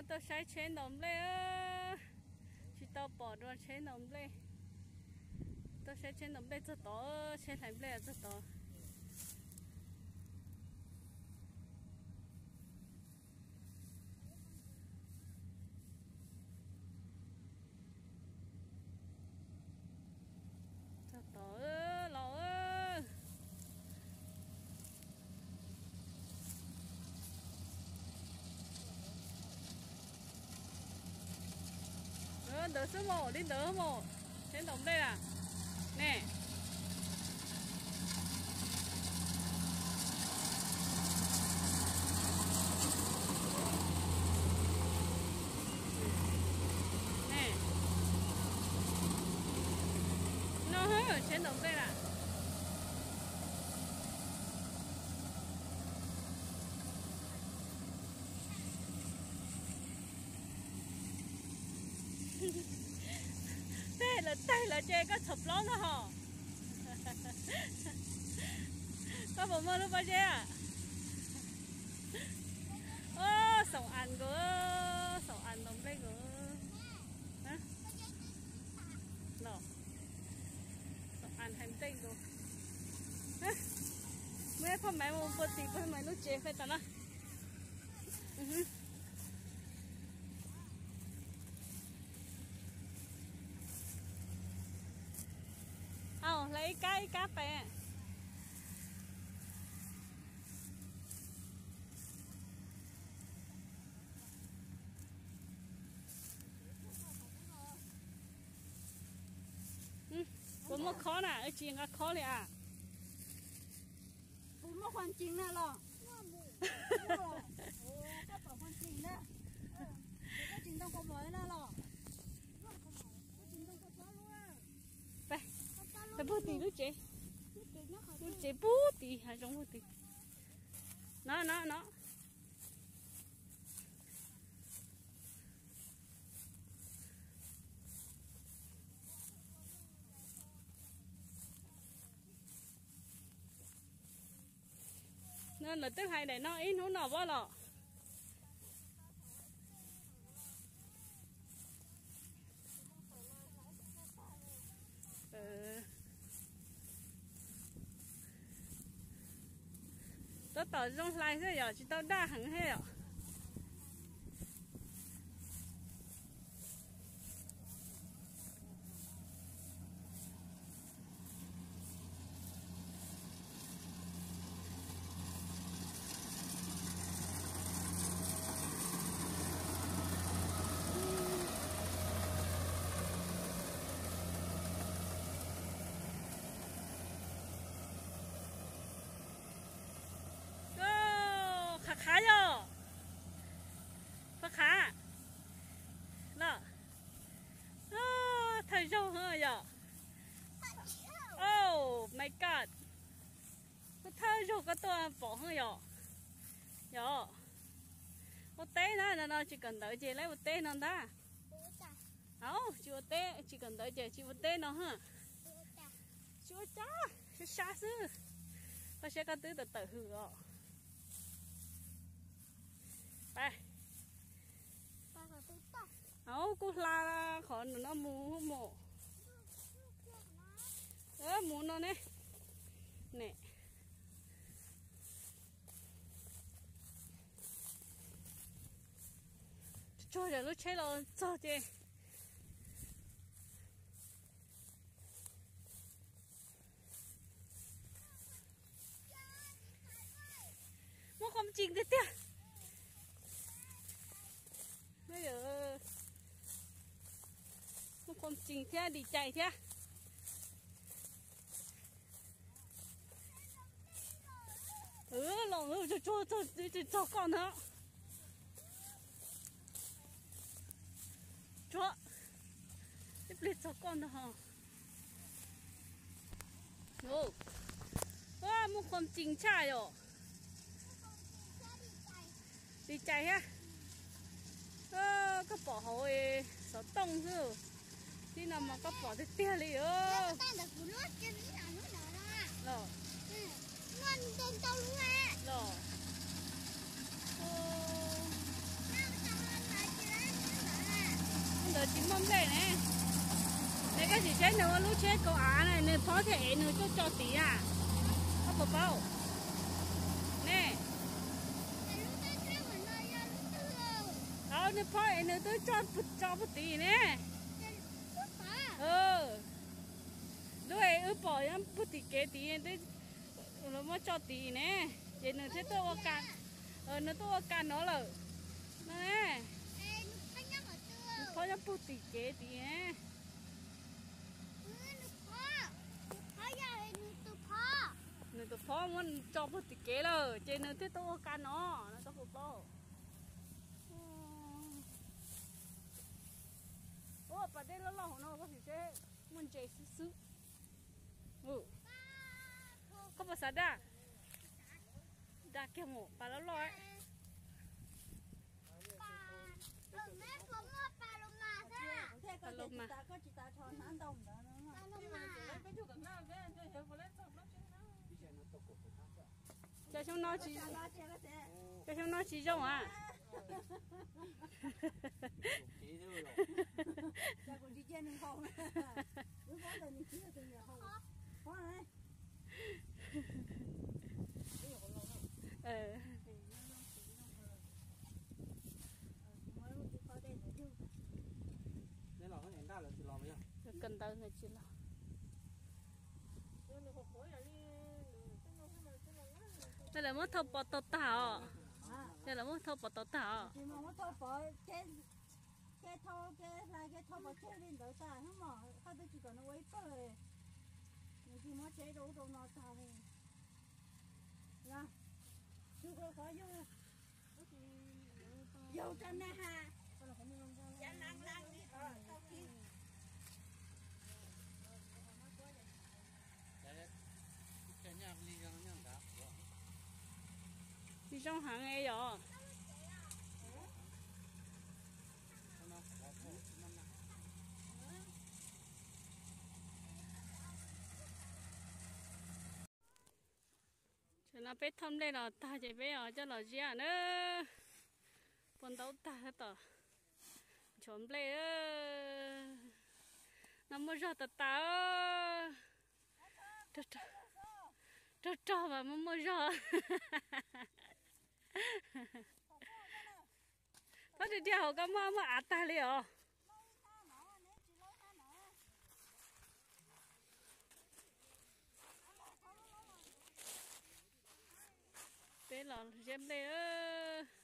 Tuaj saib tsheb ntaus nplej, tsis tau pom dua tsheb ntaus nplej. Tuaj saib tsheb ntaus nplej txog tod, tsheb hlais nplej txog tod. Txog tod los. Ntawd xwb mas, li ntawd mas, tsheb ntaus nplej na. Ne. No, tsheb ntaus nplej na. Tej lawv taig lawv ces koj txhom plaub no hos. Koj puas muaj lub pob zeb a? Xoom as nkaus, xoom as ntaus nplej nkaus. Xoom as hais nplej nkaus. Muaj ib phaj maiv mus puag tim phaj maiv lub tsev fais tas na. Au, hlais ib kab ib kab pais. Puas muaj khob na? Wb tsis nqa khob li as. Puas muaj qhuam cees na los? Koj pom qhuam cees na. Koj tsis ntoo kaus mom na los? Peb puag tim lub tsev. Lub tsev puag tim hav zoov puag tim. No, no, no. No lawv twb hais daim no ib hnub no pab los. Tab tom zoo hlais xwb yom, tsis tau daj heev thiab yom. Qhav qhav yog, qhav qhav los, thawj zaug yom. Oh my God, thawj zaug koj tuaj pom heev yom. Yog ua teb na, no no tsis kawm ntawv ces lawv ua teb no ntag. Au, tsis ua teb, tsis kawm ntawv ces tsis ua teb no ha. Tsis ua cas, sab sab xwb. Koj saib koj twb tawm tawm hws os. Au, kuj hla qhov no mus mus. Mus no ne. Ne. Tsuag yam lub tsheb los txog ces. Muaj qhuam cees tiag tiag. Muaj qhuam cees thiab dim cais thiab. Los tsuag tsuag txog koj ntag. Tsuag, ib pliag txog koj ntag. Muaj qhuam cees tshaj yom. Dim cais thiab. Koj pom hauv xov tooj xwb. Tib no mas koj pom tiag tiag li os. Los, los. Tsis muaj nplej ne. Ne koj sim saib nws ua lub tsheb kaus av na, nws phob thiaj ev nws tuaj tso tid na. Koj puas paub ne? Nws phob es nws twb tso puag tid ne. Lub es wb pom nyob puag tim kev tid, los muab tso tid ne, ces nws thiaj tuaj ua ka, nws tuaj ua ka no lawm. No ne, nws phob nyob puag tim kev tid ne. Nws tus phob muab tso puag tim kev lawm ces nws thiaj tuaj ua ka no, no koj puas paub? Ua pas dej loj loj hauv no koj sim seb, muaj ntses xwb xwb. Koj puas xav da? Da kiag mus, pas loj loj. Cov xyoob no tsis, cov xyoob no tsis zoo a. Kawm ntawv tsis los. Lawv muab thau pov tau tag os. Yog lawv muab thau pov tau tag os. Ces thau kev hlais kev thau pov tseg li ntawd tas hnub mas haj twb tsis kom nws ua ib pawg. Nws tsis muab tsev rau ub rau no tag li. Yog, yog rau nag has, yav nag nag li os tau kiag. Zoo heev yom. Tam no peb thauj nplej los tag ces peb coj los ziab na. Puas ntaub tag tab tom nchuav nplej. No muaj zog tas tas. Rog rog mas muaj muaj zog. Txhob dhia dhia hauv koj muaj muaj av tag li os. Peb los ziab nplej.